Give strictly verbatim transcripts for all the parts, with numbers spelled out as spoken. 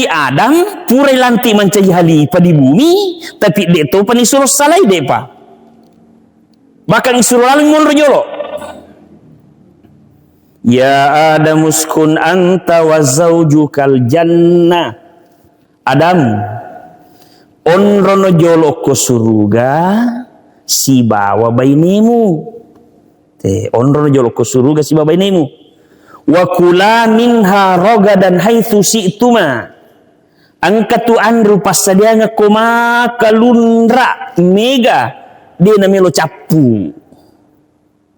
Adam purai lanti mancaji halifah di bumi, tapi de' topa nisuro salai, de'pa. Bahkan isuro laleng monro jolo. Ya Adam uskun anta wa zaujukal jannah. Adam, onrono jolo ko suruga sibawa bainemu. Te, onrono jolo ko suruga sibawa bainemu. Wa kula minha ragadan haitsu syi'tuma. Engka tu anre upassadiangekko maka lunra mega, de' namelo cappu.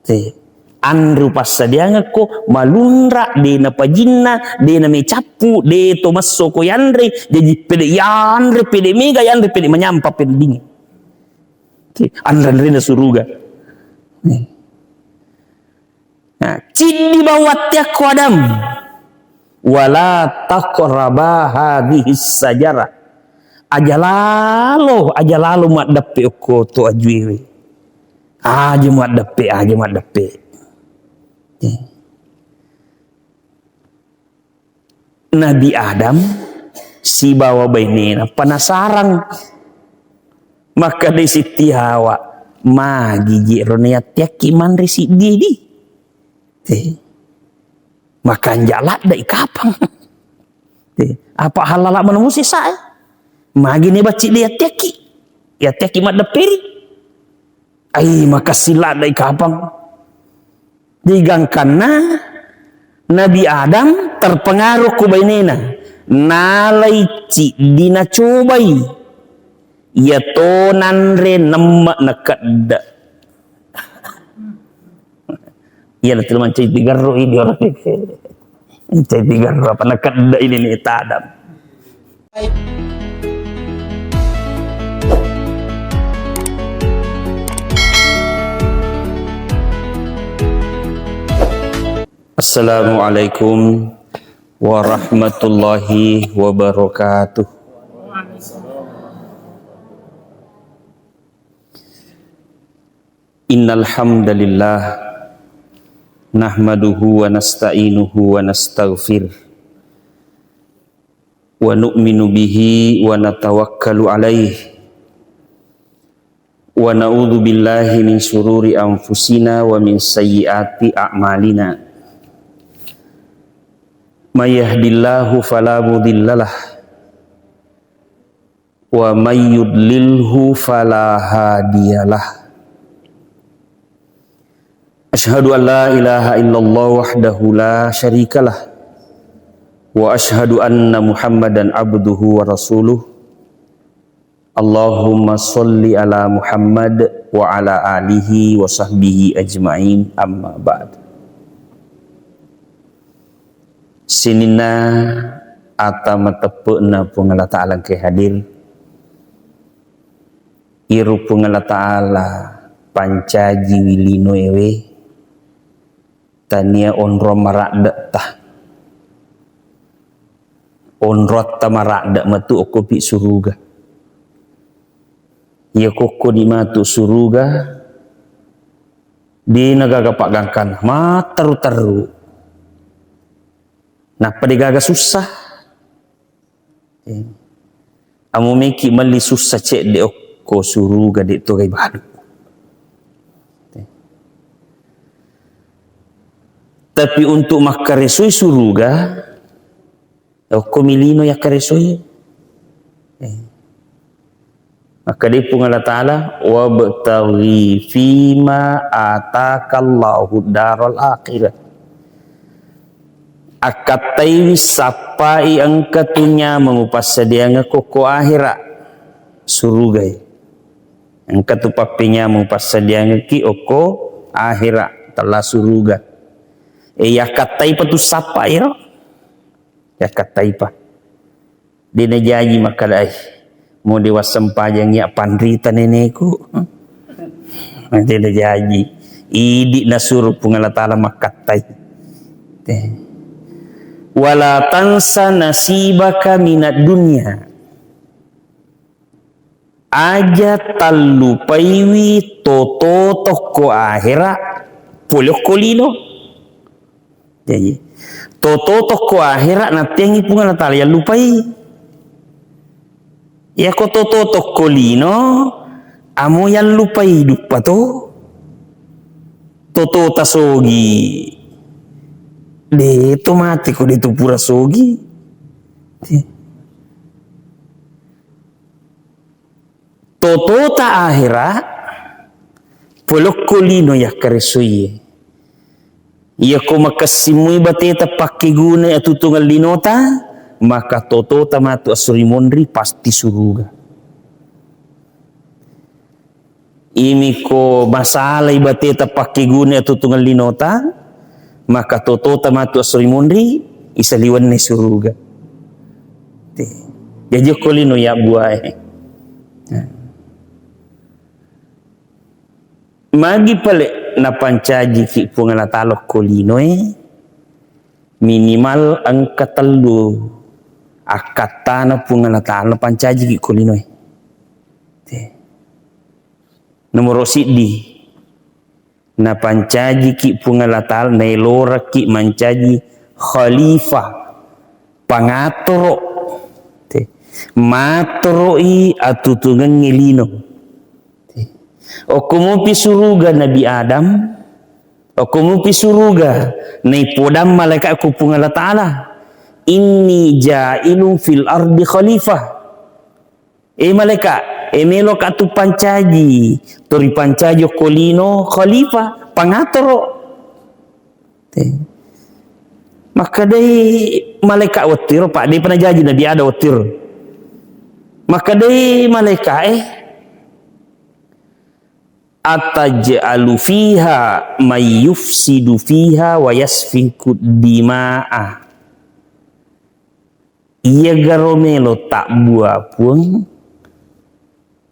Te, anre upassadiangekko malunra, de' napajinna, de' namecappu, de' to masso ko yanre, jaji pede yanre, pede mega yanre, pede manyampa, pede dingin. Te, anre-anrena suruga. Nah, ciddi bawang watteakko Adam. Wala taqraba hadhihi syajarah. Aja lalo, aja lalo maddeppe okko to ajuewe. Aja maddeppe, aja maddeppe. Nabi Adam sibawa bainena penasarang. Makkedai Sitti Hawa, "Magi je ro nayatteakki manre siddi di?" Eh, makanja ladde'i kapang. Eh, apa halala manusia sae? Magi ne bacci de yatteakki? Yatteakki maddepperi? Ai, makassi ladde'i kapang. Digangkanna Nabi Adam terpengaruh ku bainena. Nalai ciddi nacobai. Iya to nanre nemme nakedde. Iya, lettu mancaji tigerru idi orang. Mancaji tigerru apa nakedde ini ni tadam. Assalamualaikum warahmatullahi wabarakatuh. Innal hamdalillah, nahmaduhu wa nasta'inuhu wa nastaghfir, wa nu'minu bihi wa natawakkalu alaih, wa na'udzu billahi min syururi anfusina wa min sayyiati a'malina. May yahdillahu fala mudhillalah, wa may yudlilhu fala hadiyalah. Asyhadu an la ilaha illallah wahdahu la syarikalah, wa asyhadu anna Muhammadan abduhu wa rasuluh. Allahumma sholli ala Muhammad wa ala alihi wa sahbihi ajma'in, amma ba'd. Sininna ata mateppe'na Puang Allah Ta'ala engkae hadir. Iro Puang Allah Ta'ala pancajiwi linoewe, tania onrong maradde'ta. Onrotta maradde' matu okkopi suruga. Iya kokko di matu suruga, dena gaga paggangkanna, matteru-teru. Nappa degaga sussa. Eh. Amo meki melli sussa cedde okko suruga de togai balu. Eh. Tapi untuk makkaresoi suruga, okko mi lino yakkaresoi. Eh. Makkeda Puang Allah Ta'ala, "Wabtaghi fima atakallahu daral akhirah." Akkattaiwi sappai engka tu nyameng upassadiangekko ko ahera, surugai. Engka tu pappenyameng upassadiangekki okko ahera, tella suruga. E, yakkattaipa tu sappai ro. Yakkattaipa. De najaji makkeda, "Ai, mo de wassempajang iya panrita neneku." De najaji. Idi nasuro Puang Allah Ta'ala makkattai. Te. "Wala tansa nasibaka minad dunya." Aja tallupaiwi toto tokko ahera pole okko lino. Jaji, toto tokko ahera natteangngi Puang Allah Ta'ala yallupai. Iyako toto tokko lino, amo yallupai duppa to. Totota sogi. De to mati ko de to pura sogi. Totota ahera, polokko lino yakkaresoiye. Iyako makessimui bateta pakkeguna atutungeng linota, maka totota matu assuri monri pasti suruga. Imiko masalai bateta pakkeguna atutungeng linota, maka totota matu assuri monri isaliwenna suruga. Te. Jaji okko lino ya buae. Magi pale napancajiki Puang Allah Taala ko linoe, minimal engka tellu akkattana Puang Allah Taala napancajiki ko linoe. Te. Nomoro siddi, napancajiki Puang Allah Taala, naelorakki mancaji khalifah, pangatoro. Te. Matoroi atutungengnge lino. Okko mupi suruga Nabi Adam, okko mupi suruga, naipodang malaika ku Puang Allah Taala, "Inni ja'ilun fil ardi khalifah." E malaika, e meloka tu pancaji, to ripancaji okko lino khalifah, pangatoro. Te. Makkedai malaika wettiro, Pak, de pernah jaji Nabi Adam wettiro. Makkedai malaika, eh, "Ataj'alu fiha may yufsidu fiha wa yasfiku dima'a." Iyagaro melo tabbua Puang,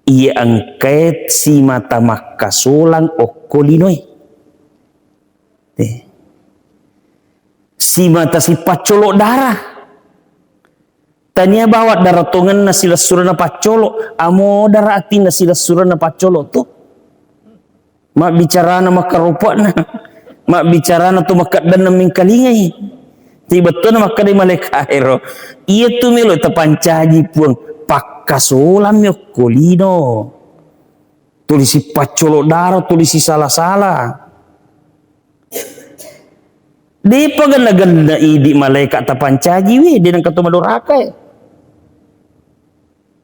iya engkae simata makkasolang okko linoe. Eh. Simata sipaccolo darah. Tania bawa darah tongenna silessurenna paccolo, amo darah atinna silessurenna paccolo tu. Mabbicarana makkaropokna, mabbicarana tu makkeddanna mingkalingai. Ti bettuna makkeda malaika ero, iya tu melo tapancaji Puang pakkasolammi okko lino. Tuli sipaccolo darah, tuli sisala-sala. Depa genna-genna idi malaika tapancaji we, de nengka to madoraka e.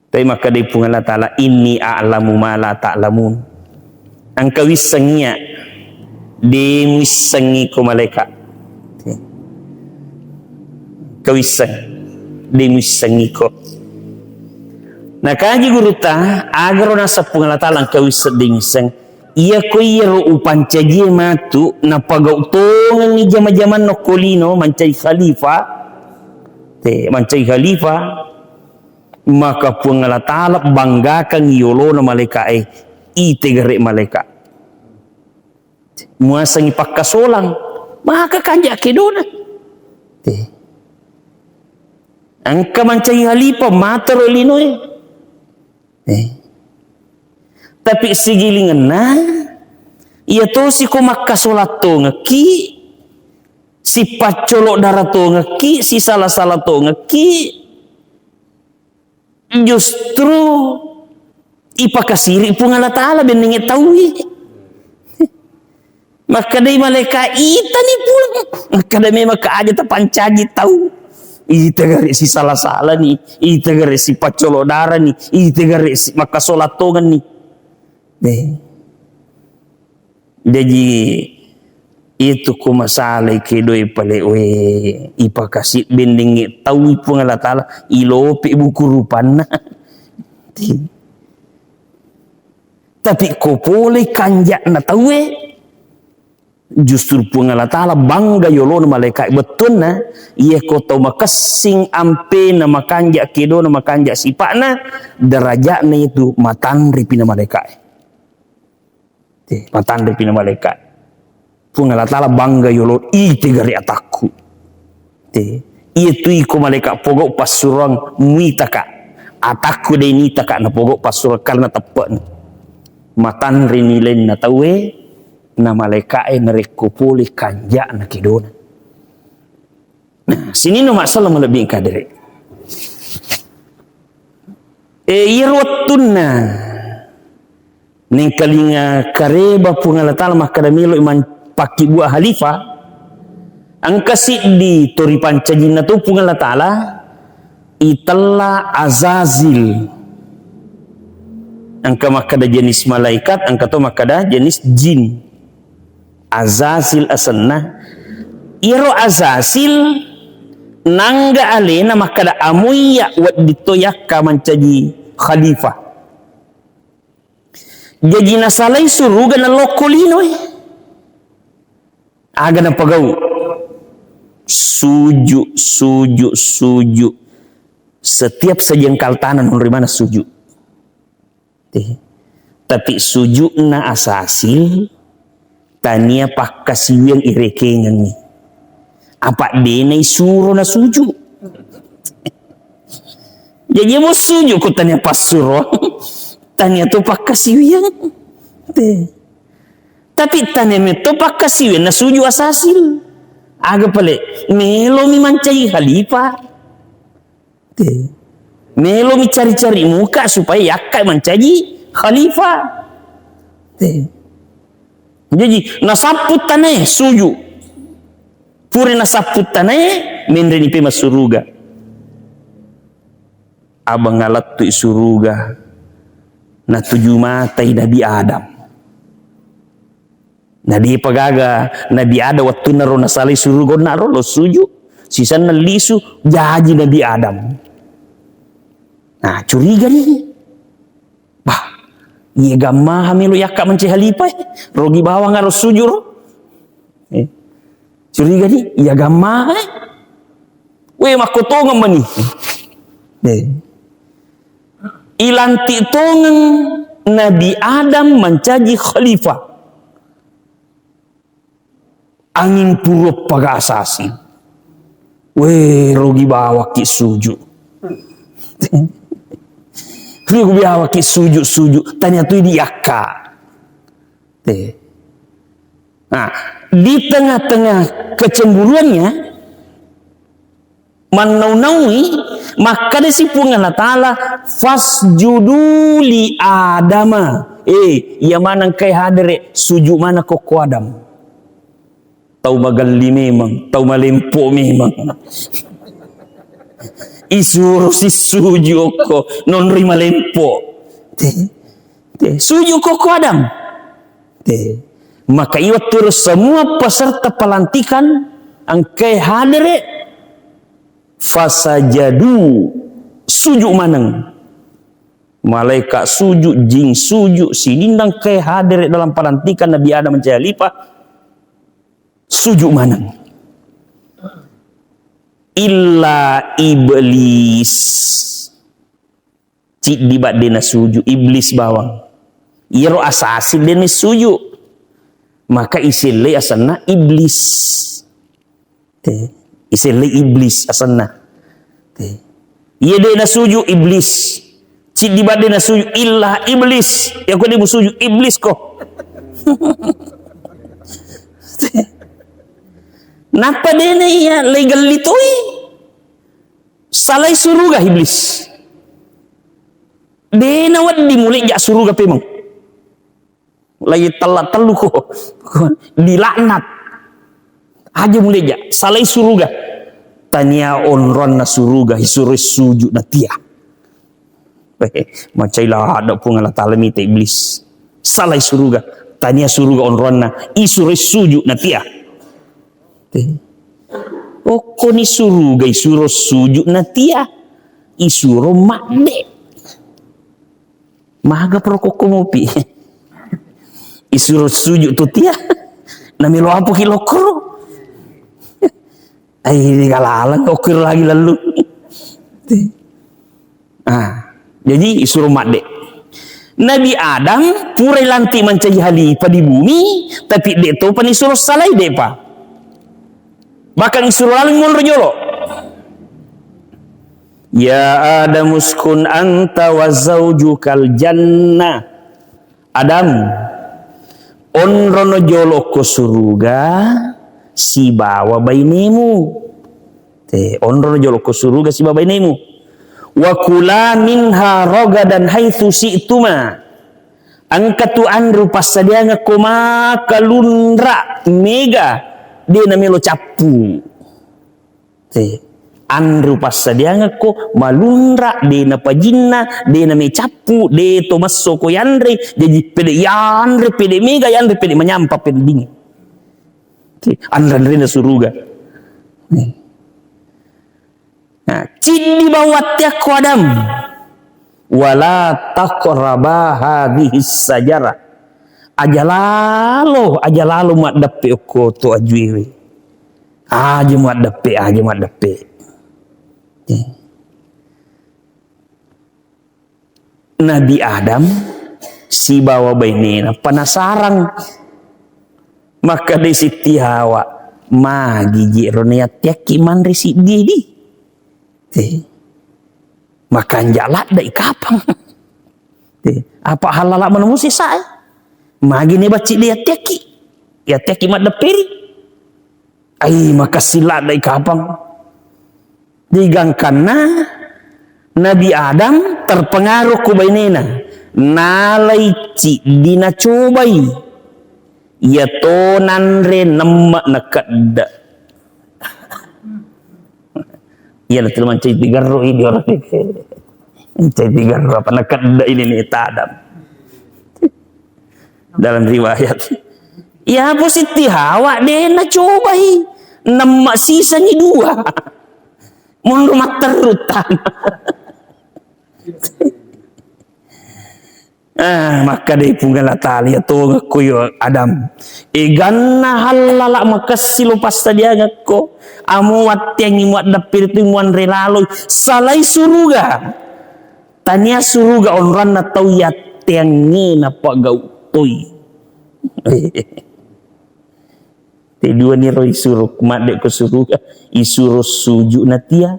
Tapi makkeda Puang Allah Taala, "Inni a'lamu ma la ta'lamun." Engka wisseng iya, de muissengi ko malaika. Engka wisseng, de muissengi ko. Nakaji gurutta, agaro naseng Puang Allah Taala engka wisseng de muisseng. Iyako iyaro upancajie matu, napagau tongengi jama-jamanna okko lino mancaji khalifah. Te, mancaji khalifah. Maka Puang Allah Taala banggakangngi yolona malaika e, itegare malaika. Muasengi pakkasolang, maka kanja kedona. Te. Engka mancaji khalifah, matero linoe. Eh. Tapi sigilingenna, iya tosi ko makkasolang tongekki, sipaccolo darah tongekki, sisala-sala tongekki, justru ipakasiri Puang Allah Taala bennengnge taui. Makkedai malaika, "Itani Puang." Makkeda, "Memang ka aja tapancaji tau. Ita gare sisala-salani, ita gare sipaccolo darani, ita gare si-, makkasolang tongenni." Eh. Jaji, itu ku masalai kedoe pale, we, ipakasi bennengnge taui Puang Allah Taala, ilope buku rupanna. Tapi ko pole kanja'na tauwe, justru Puang Allah Taala bangga yolona malaika. Bettuanna, iya ko tau makessing ampena, makanja kedona, makanja sipa'na, derajatna itu matanre pina malaika. Te, matanre pina malaika. Puang Allah Taala bangga yolo, itegare atakku. Te, iya tu iko malaika pogau passurang muitaka. Atakku de nitaka na pogau passurang karena teppe'na. Matanre nilainna tauwe, na malaikae narekko pole kanja'na kedona. Nah, sininna masalah malebbi kadere. E, iyaro wettunna nengkalinga kareba Puang Allah Ta'ala makkada melo man-, pakkibua khalifah, engka siddi to ripancajinna to Puang Allah Ta'ala, itella Azazil. Engka makkada jenis malaikat, engka to makkada jenis jin. Azazil asenna. Iyaro Azazil nangga alena makkada, amoiyya wedding to yakka mancaji khalifah. Jaji nasalai suruga nalokko linoe. Aga napagau? Suju, suju, suju. Setiap sajengkal tanah nonroi maneng suju. Te. Tapi sujukna Azazil tania pakkasiwiang irekengengngi. Apa dena isuro nasuju. Jaji mo suju ko tania passuro, tania to pakkasiwiang. Te. Tapi tania metto pakkasiwiang nasuju Azazil. Aga pale melomi mancaji khalifah. Te. Melomi cari-cari muka supaya yakka mancaji khalifah. Te. Jaji nasappu tanae suju. Pura nasappu tanae, menreni pe massuruga. Abang alattu suruga. Natuju matai Nabi Adam. Na depa gaga Nabi Adam wettunna ro nasalai suruga onna ro lo suju, sisenna lisu jaji Nabi Adam. Nah, curiga ni. Bah, iya gammaha melo yakka mancaji khalifah, eh. Rogi bawang aro suju ro. Eh. Curiga ni, iya gammaha, eh. We, makkotongeng mani. Eh. Ilantik tongeng Nabi Adam mancaji khalifah. Anging puro paga Azazil. We, rogi bawakki suju. Rogi bawakki suju, suju. Tania tu idi yakka. Te. Nah, di tengah-tengah kecemburuannya, mannau-naui, makkadasi Puang Allah Ta'ala, "Fasjudu li Adama." Eh, iya maneng kai hadere, suju maneng kokko Adam. Tau magelli memang, tau malempo memang. Isuro si suju okko, nonroi malempo. Te, te, suju kokko Adam. Te. Maka iwatturo semua peserta pelantikan engkai hadere, fasajadu, suju maneng. Malaikat suju, jin suju, sininna engkai hadere dalam pelantikan Nabi Adam mancaji khalifah, suju maneng. Illa Iblis. Ciddi badde nasuju, Iblis bawang. Iyaro Azazil deni suju. Maka isellei asenna Iblis. Te. Isellei Iblis asenna. Te. Iya de nasuju Iblis. Ciddi badde nasuju illa Iblis. Iya ko de musuju Iblis ko. Te. Nappa dena iya lei gelli toi. Salai suruga Iblis. Dena wedding mulejja suruga pemeng. Lai tella tellu ko. Dilaknat. Aja mulejja. Salai suruga. Tania onronna suruga. Isuroi suju natia. Macai ladde Puang Allah Ta'ala mita Iblis. Salai suruga. Tania suruga onronna. Isuroi suju natia. Te. Okkoni suruga isuro suju natia. Isuro madde. Maga pro kokko mopi. Isuro suju tu tia. Namelo apuki lokkoro. Ai, ini kalaleng okkoro lagi lalu. Ah, jadi isuro madde. Nabi Adam pura ilantik mancaji khalifah di bumi, tapi de topa nisuro salai, depa. Bahkan isuro laleng monro jolo. Ya Adam uskun anta wa zaujukal jannah. Adam, onrono jolo ko suruga sibawa bainemu. Te, onrono jolo ko suruga sibawa bainemu. Wa kula minha ragadan haitsu syi'tuma. Engka tu anre upassadiangekko maka lunra mega, de namelo cappu. Eh, anre upassadiangekko malunra, de napajinna, de namecappu, de to massoko yanre, jaji pede yanre, pede mega yanre, pede manyampa pending. Eh, anre-anrena suruga. Eh. Nah, ciddi bawang watteakko Adam. Wala taqraba hadhihi syajarah. Aja lalo, aja lalo maddeppe okko to ajuewe. Aja maddeppe, aja maddeppe. Nabi Adam sibawa bainena penasarang. Makkeda Sitti Hawa, magi je ro nayatteakki manre siddi di? Eh, makanja ladde i kapang. Eh, apa halala manu musi sae? Magi ne bacci de yatteakki? Yatteakki maddepperi? Ai, makassi ladde i kapang. Digangkanna Nabi Adam terpengaruh ku bainena. Nalai ciddi nacobai. Iya to nanre nemme nakedde. Iya, na tuli mancaji tigerro idi orang. Mancaji tigerro apa nakedde ini nih tadam. Dalam riwayat. Iya, Abu Sitti Hawa de nacobai. Nemma sisani dua. Mundur matterru tana. Ah, makkedai Puang Allah Ta'ala, iya tongekko yo Adam. Eganna hallala makessi lo passadiangekko. Amo watteangngi muaddeppiri tu muanre laloi. Salai suruga. Tania suruga onranna tau yatteangngi napagau toi. Te dua ni ro isuro, madde ko suruga, isuro suju natia.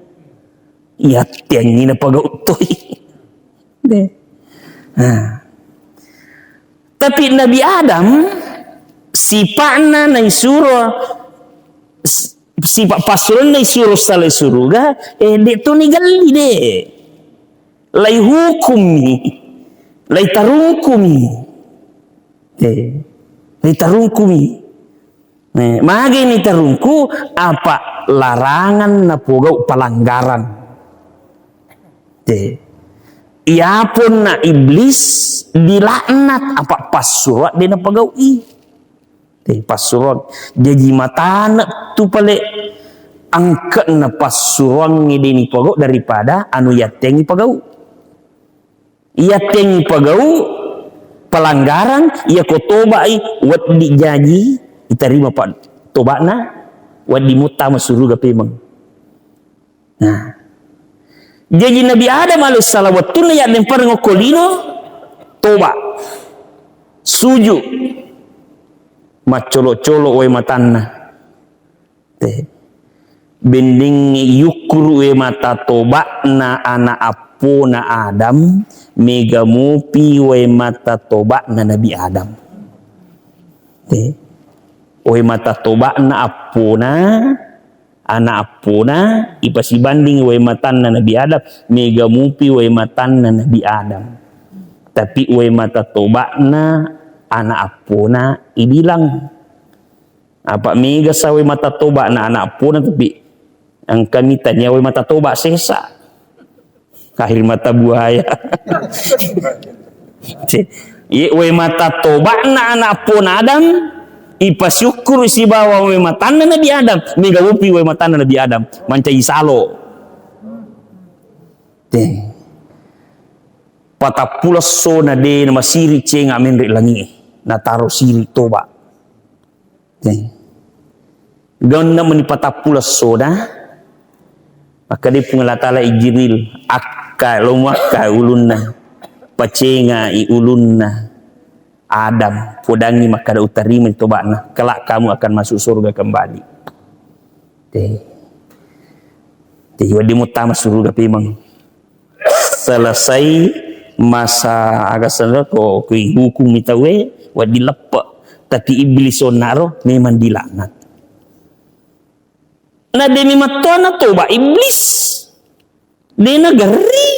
Yatteangngi napagau toi. Deh. Nah. Tapi Nabi Adam, sipa'na naisuro, s-, sipa' passurenna isuro salai suruga, eh, de' to nigelli de'. Lai hukumi, lai tarungkumi. Eh, lai tarungkumi. Eh, magi ni tarungku, apa larangan napogau pelanggaran. Te. Iyapunna iblis dilaknat apa passuroan de napogau'i. Te, passuroan. Jaji matane tu pale angka'na passuroangnge de nipogau daripada anu yattengngi pogau. Iya teng pagau pelanggaran, iya ko toba'i, weddi jaji, itarima pa toba'na, weddi muttama suruga pemeng. Nah. Jaji Nabi Adam alaihissalam wettunna yaddemparengngi okko lino, toba. Suju. Maccolo-colo wae matanna. Te. Bendingngi yukkuru wae mata toba'na ana appona Adam, mega mupi wae mata toba'na Nabi Adam. Te. Wae mata toba'na appona, ana appona, ipasibanding wae matanna Nabi Adam, mega mupi wae matanna Nabi Adam. Tapi wae mata toba'na ana appona ibilang. Apa mega sa wae mata toba'na ana appona, tapi engkami tania wae mata toba sesa. Air mata buaya. Ye wae mata toba'na ana appona Adam, ipasiukkuru sibawa wae matanna Nabi Adam, mega wopi wae matanna Nabi Adam, mancaji salo. Te. Patappulo essona de namasiri cenga menre langi, nataro siri toba. Gonna meni patappulo essona, makkeda Puang Allah Ta'ala, "Jibril, akka, lo muakka ulunna, pacengai ulunna Adam, podangi makkeda utarima toba'na, kelak kamu akan masuk surga kembali." Te. Jadi, wedding muttama suruga pemeng. Selesai masa aga senna ko, ko hukum mitawe, wedding leppe. Tapi iblis onnaro memang dilaknat. Na demi mattoana toba iblis. Dena gerri.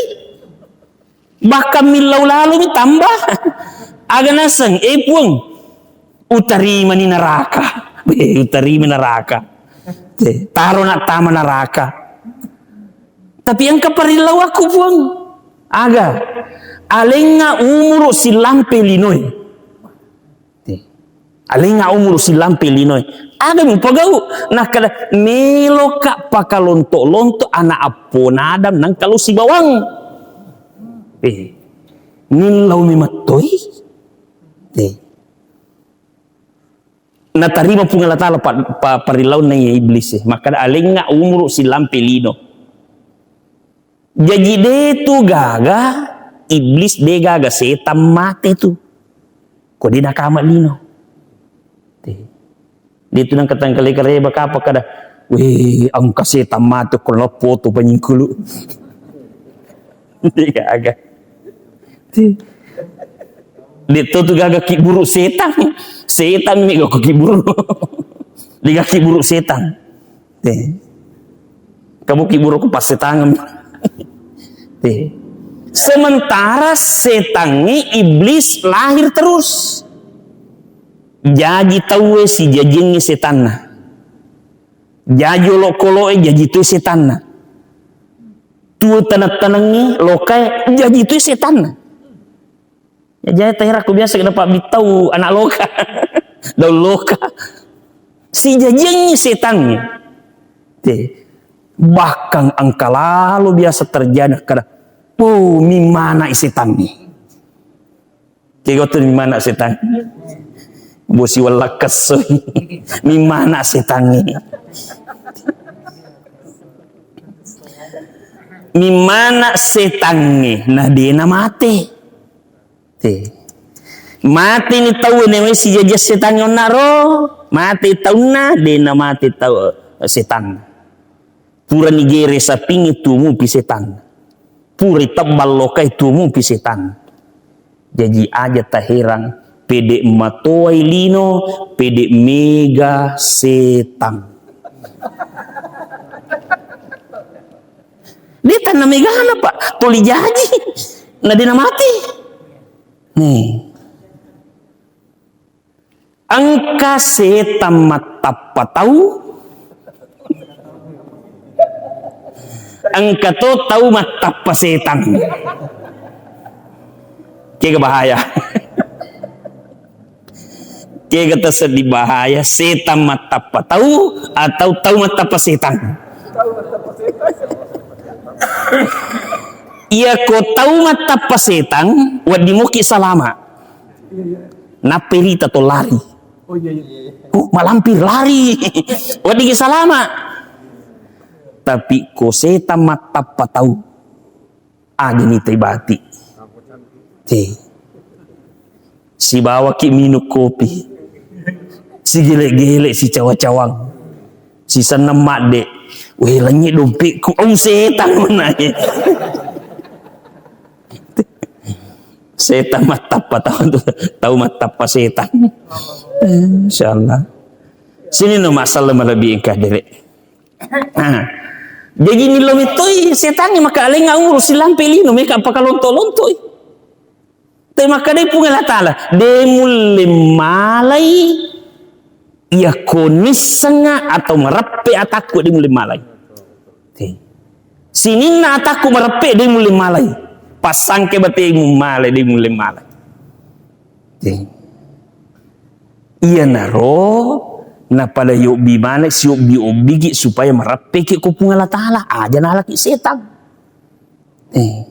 Bahkan millau lalo mi tambah. Aga naseng, eh Puang, utarimani neraka. Eh, utarima neraka. Eh, taro nak tama neraka. Tapi engka parillau aku, Puang. Aga? Alengnga umuru silampe linoe. Eh, alengnga umuru silampe linoe. Aga mupagau? Nakkeda, meloka pakalonto-lonto anak appona Adam nangka lo sibawang. Eh, millau mi mattoi. Eh. Natarima Puang Allah Ta'ala pa, pa, parillaunna iya Iblis, eh. Makkeda, alengnga umuru silampe lino. Jaji de tu gaga Iblis, de gaga setan mate tu. Ko de nakama lino. De. De tu nangka tangkale kareba kapa kada. Weh, engka setan mate ko leppo tu panyingkulu. De gaga. De. De to tu gaga kiburu setan. Setan mi gaga kiburu. De gaga kiburu setan. Te. Kamu kiburu ku passetangem. Te. Sementara setangnge Iblis lahir terus. Jaji tauwe sijajiengngi setanna. Jaji olokoloe jaji tu setanna. Tuo taneng-tanengnge lokae jaji tu setanna. Ya, jadi taherakku biasa kita pabbittau anak loka. Daun loka. Sijajiengngi setangnge. Te. Bahkan engka lalo biasa terjadi kada. Oh, mimana setangnge. Kega tu mimana setangnge. Bosi wallakkesso. Mimana setangnge. Mimana setangnge. Nah, dena mate. Te. Mateni tau newe sijajiang setangnge onnaro, mate taunna, dena mate tau setanna. Purani gere sapingnge tumupi setanna. Pura itebbang lokai tumupi setanna. Jaji aja taherang, pede matoai lino, pede mega setang. Dia tanna megana, Pak. Toli jaji. Na dena mati. Nih. Engka setang mattappa tau, engka to tau mattappa setang. Kega bahaya. Kega taseddi bahaya, setang mattappa tau atau tau mattappa setang. Iya ko tau mattappa setang, wedding moki salama. Nappai rita to lari. Oh, iya, iya, iya. Oh, malampir lari. Wedding salama. Tapi ko setang mattappa tau, aja nitai bati. Te. Sibawaki minum kopi. Sigele-gele, sicawa-cawang. Sisenneng madde. Weh, lenyi dompetku. Au setang menae. Setang mattappa tau, tau mattappa setang. Insyaallah. Sini no masalah melebihi engka dere. Nah, jaji nillo mettoi setangnge maka alengnga umuru silampe lino meka pakalonto-lontoi. Te makkadai Puang Allah Ta'ala, de mulle malai iya ko nissengnga atau mareppe atakku de mulle malai. Te. Sininna atakku mareppe de mulle malai. Passangke batemu malai de mulle malai. Te. Iyanaro napada yobbi maneng siobbi-obbiki supaya mareppeki ko Puang Allah Ta'ala, aja nalaki setang. Eh.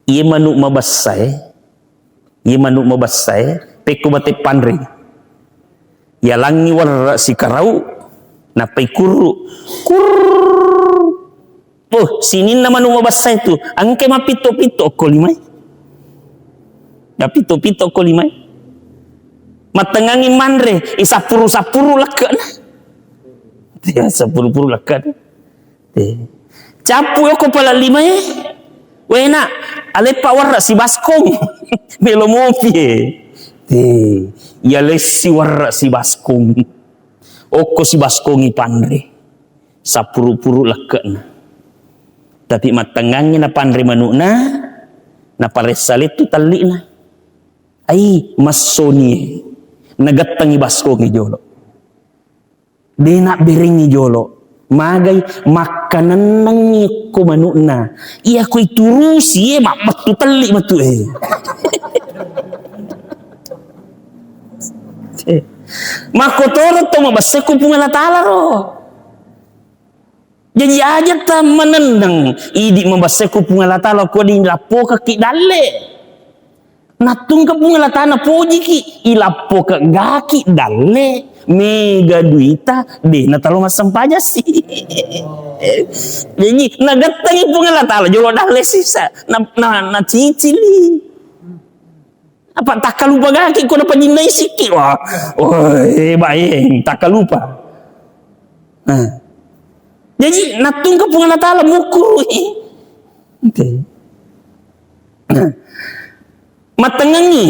Iye manu mabessae, iye manu mabessae, pekko bate panre. Yalangngi warra sikarau, nappai kurru. Kurr. Oh, sininna manu mabessa itu, engka mappitto-pitto okko limae. Mappitto-pitto okko limae. Mattengngangngi manre, isappuru-sappuru lekke'na. Ya, sappuru-puru lekke'na. Eh. Cappu okko pala limae. Wena, aleppa warra sibaskong. Melo mopi e. Eh, ya lessi warra sibaskong. Okko sibaskongi panre. Sappuru-puru lekke'na. Tapi mattengngangngi napanre manu'na, Naparessa lettu telli'na. Ai, massonie. Nagettangi baskongnge jolo. De' nabberengngi jolo. Magai, makkanennengngi ko manu'na. Iya ko iturusi, eh, mabbattu telli' matu, eh. Makkotoro to mabessai ku Puang Allah Taala ro. Jaji aja ta manenneng, idi' mabessai ku Puang Allah Taala ko di lappokekki dalle'. Nattungka Puang Allah Taala pojiki, ilappoke gaki dalle', mega duita, de' natalo massempajang si. Jaji nagettangi Puang Allah Taala jolo dalle' sisa, na, na, nacicili. Apa takkalupa gaki ko napajinnai sikki. Wah, oh, eh, baeng, takkalupa. Nah. Jaji, nattungka Puang Allah Taala mukkurui. Oke. Nah. Mattengngangi,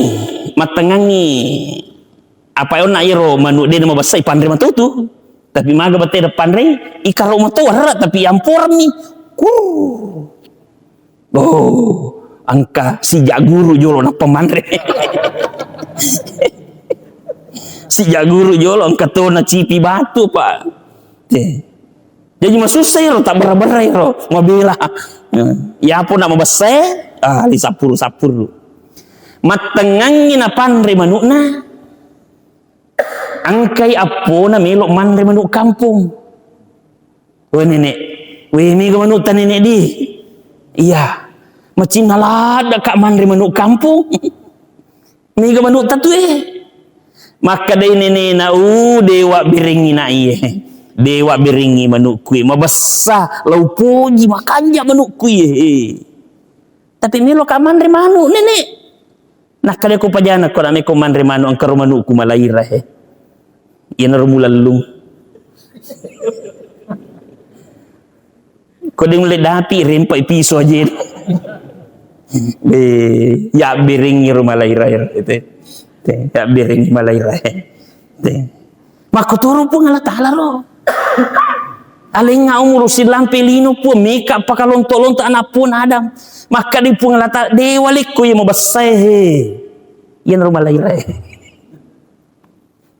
mattengngangi. Apa onna iro manu' de' namabessai panre matotu. Tapi maga bate' da panre, ikaro mato warra, tapi yamporammi. Kur. Oh, engka sijaguru jolo nappa manre. Sijaguru jolo engka to nacipi batu, Pak. Eh. Jaji masussa iro, tak berra-berra iro, mabela. Eh, iya po na mabessai, ah, lisappuru-sappuru. Mattengngangi napanre manu'na, engkai appona melo manre manu' kampong. Weh, Nenek, weh, mega manu'ta, Nenek, di? Iya. Macinna ladde'ka manre manu' kampong. Mega manu'ta tu, eh. Makkedai nenena, "Uh, dewa berengngi na iye. Dewa berengngi manukku iye. Mabessa, lau poji, makanja manukku iye." Tapi meloka manre manu', Nenek. Nakkeda ko pajana ko, "Name ko manre manu', engkaro manu'ku malaira he. Iyanaro mulellung." Ko de' mulle dapi, rempai piso aja. Eh, ya bereng ro malaira, ya, gitu. Eh, ya bereng malaira. Eh. Makkotoro Puang Allah Taala ro. Alengnga umuru silampe lino Puang, meka pakalonto-lonto ana' Puang Adam. Makkeda Puang Allah Taala, "Dewa lekko iya mabessai he." Iyanaro malaira.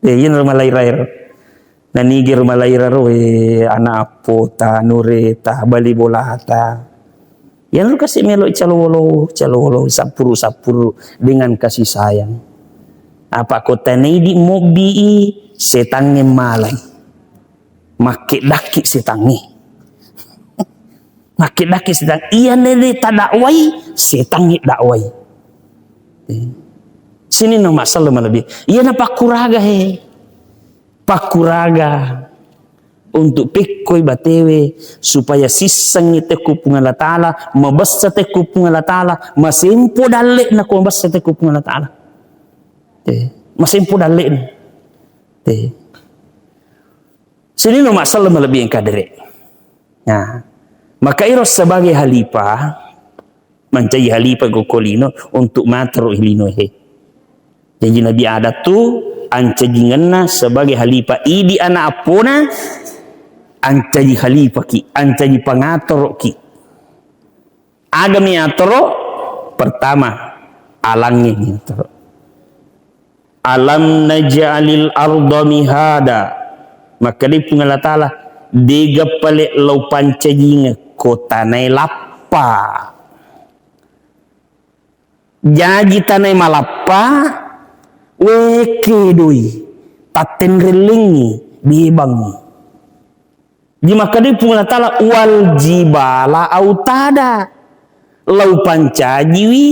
Eh, iyanaro malaira ro. Nanigi ro malaira ro, eh, ana' appota, nureta, bali bolata. Iyanaro kasi' melo calolo, calolo, sappuru-sappuru dengan kasih sayang. Apa ko tanaidi mobbii, setangnge malai. Makkeddakki setangnge. Makkeddakki setang. Iyana de' tadakwai, setangnge dakwai. Eh. Sininna masalah malebbi. Iyana pakkuraga he. Pakkuraga. Untuk pekkoi batewe supaya sissengngi tekku Puang Allah Taala, mabessa tekku Puang Allah Taala, masempo dalle'na ko mabessa tekku Puang Allah Taala. Eh, masempo dalle'na. Eh. Sininna masalah malebbi engka dere'. Nah, maka iro sebagai halifah, mancaji halifah ko lino untuk matero lino he. Jaji Nabi Adam tu ancajingenna sebagai halifah, idi ana' appona ancaji halifah ki, ancaji pangatoro ki. Aga miatoro? Pertama, alangnge miatoro. Alam naj'alil arda mihada. Makkedai Puang Allah Taala, dega pale lao pancajingekko tanae lappa. Jaji tanae malappa, we kedoi, tattenrellengngi, bebangngi. Di makkedai Puang Allah Taala, "Wal jibala autada." Lau pancajiwi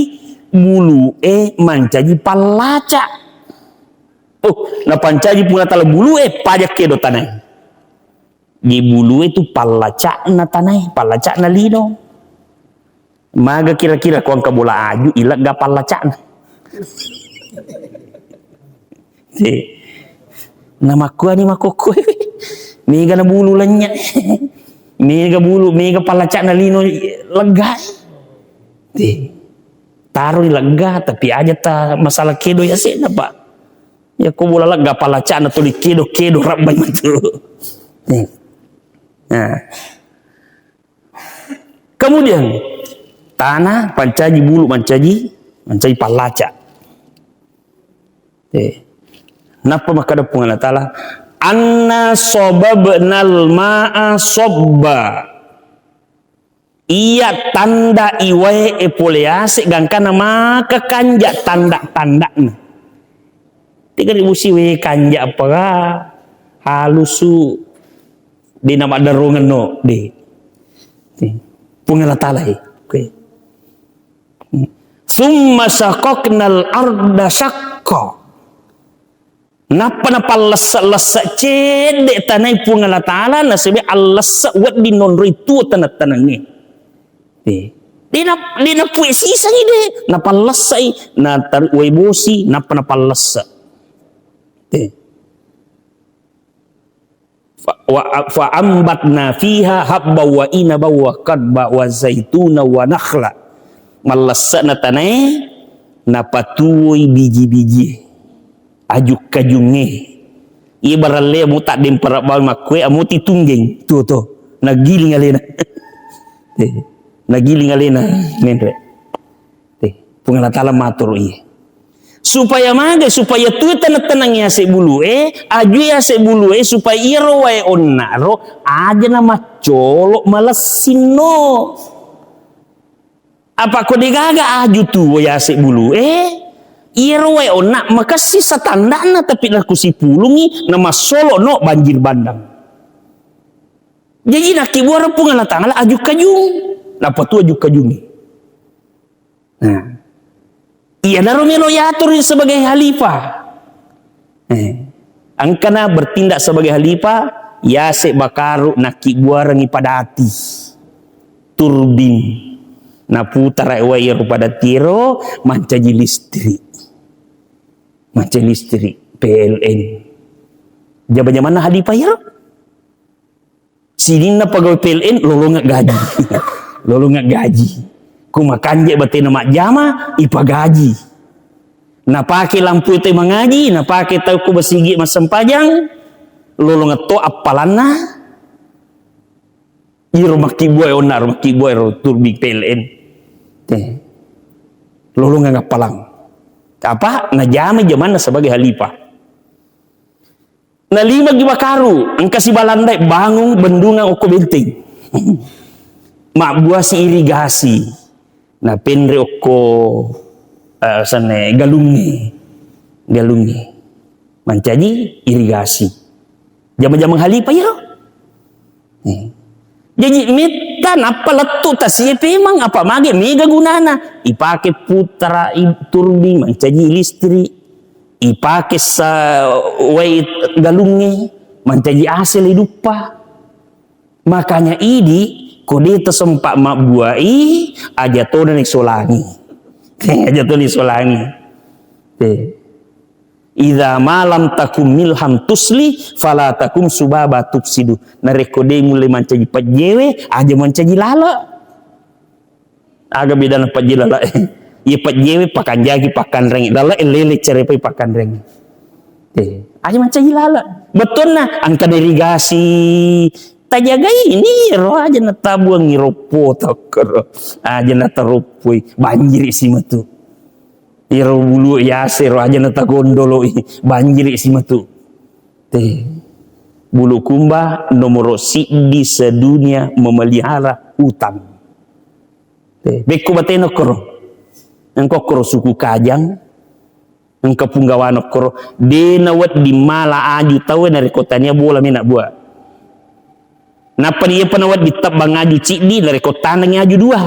bulu'e mancaji pallaca. Oh, napancaji Puang Allah Taala bulu'e, paja kedo tanae. Di bulu'e tu pallaca'na tanae, pallaca'na lino. Maga kira-kira ko engka bola aju, ilegga pallaca'na. Te. Namakkuani makkokkoe. Mega na bulu lennye. Mega bulu, mega pallaca'na lino legga. Te. Taroi legga, tapi aja ta masalah kedo ya sena, Pak. Ya ko bola legga pallaca'na tuli kedo-kedo rabbai matu. Te. Nah. Kemudian, Tana, pancaji bulu, mancaji, mancaji pallaca. Eh. Nappa makkeda Puang Allah Ta'ala, "Anna sababnal ma'a sabba." Iya tanda iwae e pole ase gangkana maka kanja tanda-tandana. Tiga ribu siwe kanja apa halusu di nama darungan no de. Puang Allah Ta'ala e. Oke. Summa syaqaqnal arda syaqqa. Nappa napallesse-lesse cedde tanai Puang Allah Ta'ala, nasaba allesse wedding nonroi tuo taneng-tanengnge. Eh. De na, de napue sisangi de, napallessei, natarui wai bosi, nappa napallesse. Eh. Fa, wa, fa ambatna fiha habba wa inaba wa qadba wa zaituna wa nakhla. Mallesse'na tanae, napatuoi biji-bijie. Aju-kajungnge. Iye baralle amu taddempara bawang makkue, amu titunggeng. Tuo to. Nagiling alena. Eh, nagiling alena. Menre. Eh, Puang Allah Ta'ala maturu iye. Supaya maga, supaya tu tenang-tenang yase bulu e, aju yase bulu e, supaya iyaro wae onna ro, aja na maccolo malessinno. Apa ko degaga aju tuo yase bulu e, iyaro wae onna makessi satandana tapi naku sipulungi na massolo no banjir bandang. Jadi nakkibuara Puang Allah Ta'ala aju kajung, nappa tu aju kajungi. Nah, iyanaro melo yatur sebagai khalifah. Eh, engkana bertindak sebagai khalifah, yase bakaru nakkibuarangi padati, turbin, naputara wai ro padati ro mancaji listrik, mancaji listrik P L N. Jama-jamanna khalifah iyaro. Sininna pegawai P L N lolongeng gaji. Lolongeng gaji. Ku makanja batena majjama, ipagaji. Napake lampu te mangaji, napake tau ku basigi massempajang, lolongeng to appalanna. Iro makkibua onna ro makkibua ro turbin P L N. Te. Lolongeng appalang. Apa? Najama jamanna sebagai khalifah. Nalimagi bakaru, engka sibalandai bangung bendungan okko benteng. Mabbuasi irigasi. Napenre okko, eh, sanne galungnge. Galungnge. Mancaji irigasi. Jama-jamang khalifah iro. Eh. Jaji metta nappa lettu tasie pemang apa mage mega gunana. Ipake puttara i-, turbi mancaji listrik. Ipake sa-, wai galungnge mancaji ase le duppa. Makanya idi ko de tasempa mabbuai aja tona ni solangi. Aja tona ni solangi. Eh. Idza ma lam takum milham tusli, fala takum subaba tufsidu. Narekko de mulle mancaji pejjewe, aja mancaji lala. Aga bedana pejje lala? Iya pejjewe pakanjaki pakanreng, lala lele cerepai pakanreng. Eh, aja mancaji lala. Betonna angka irigasi tajagai ini ro aja natabuangi roppo tokkoro. Aja nataroppoi banjiri si matu. Iro bulu yase ro aja natagondoloi, banjiri si matu. Te. Bulukumba nomoro siddi sedunia memelihara hutan. Te. Bekko batena koro. Engko koro suku Kajang, engka punggawana koro. De nawedding mala aju tau narekko tania bola mena bua. Nappa iya pa nawedding tebbang aju ciddi, narekko tanengngi aju dua.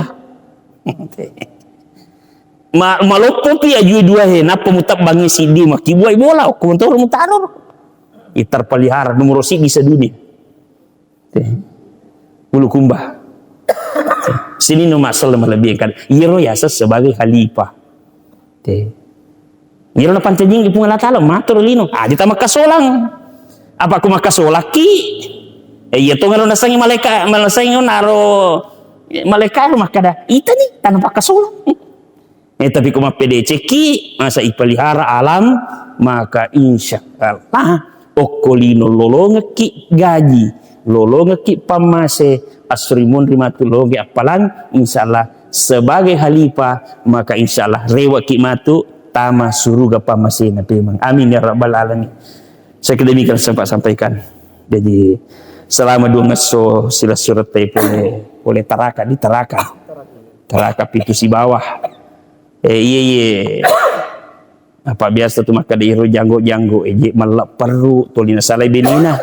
Ma-, maloppopi aju dua he, nappa mutebbang siddi, makkibuai bola, okko mentoro mutaro. Ita terpelihara, nomoro siddi sedunia. Te. Bulukumba. Sininna masalah malebbi kan. Iyaro yaseng sebagai khalifah. Te. Iyaro napancajingi Puang Allah Ta'ala, maturu lino. Aja tamakkasolang. Apa ku makkasolakki? Eh, iya tongaro nasengi malaika, nasengi naro malaika ro makkada, "Itani, tana pakkasolang." Eh, tapi ku mappedecekki, masa ipelihara alam, maka insya Allah okko lino lolongekki gaji, lolongekki pammase, asri monri matu loge appalang, insya Allah sebagai khalifah, maka insya Allah rewaki matu tama suruga pamasena pemeng. Amin ya rabbal alamin. Saya kira demikian sempat sampaikan. Jadi selama dua ngesso sila surat pole, pole taraka di taraka. Taraka pitu sibawa. Eh, iye, iye. Apa biasa tu makkeda iro janggo-janggo, eh, je mella perru, tuli nasalai benena.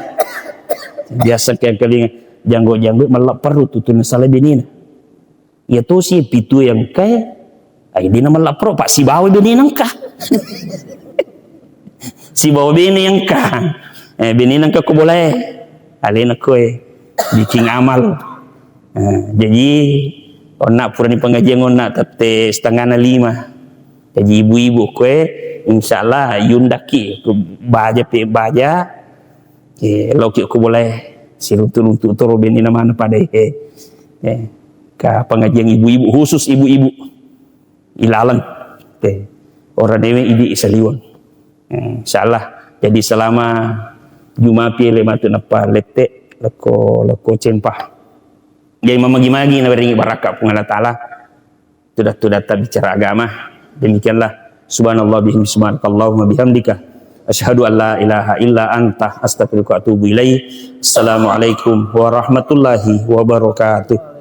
Biasa kiangkelinga janggo-janggo mella perru tu, tuli nasalai benena. Iya tosi pitu yang engka, eh, ai dena mella perru, pak sibawa benena engka. Sibawa bene yang engka. Eh, benena engka ko bolae. Alena koe bikin amal. Eh, jadi onna purani pengajian onna tette setengahna lima. Jadi ibu-ibu koe, insya Allah yundaki ku baja pe baja, eh, loki ku boleh siruntu-runtu toro benina mana pada, eh, eh, ka pengajian ibu-ibu, khusus ibu-ibu ilaleng, eh, orang dewe idi saliwang, eh, insya Allah. Jadi selama Jumapi le matu nappa lette lekko, lekko cempah. Jadi mamagi-magi nawerengi barakka Puang Allah Taala. Tuda-tudatta bicara agama. Demikianlah. Subhanallah bihamdi, subhanakallahumma bihamdika. Asyhadu an la ilaha illa anta, astaghfiruka wa atubu ilaik. Assalamualaikum warahmatullahi wabarakatuh.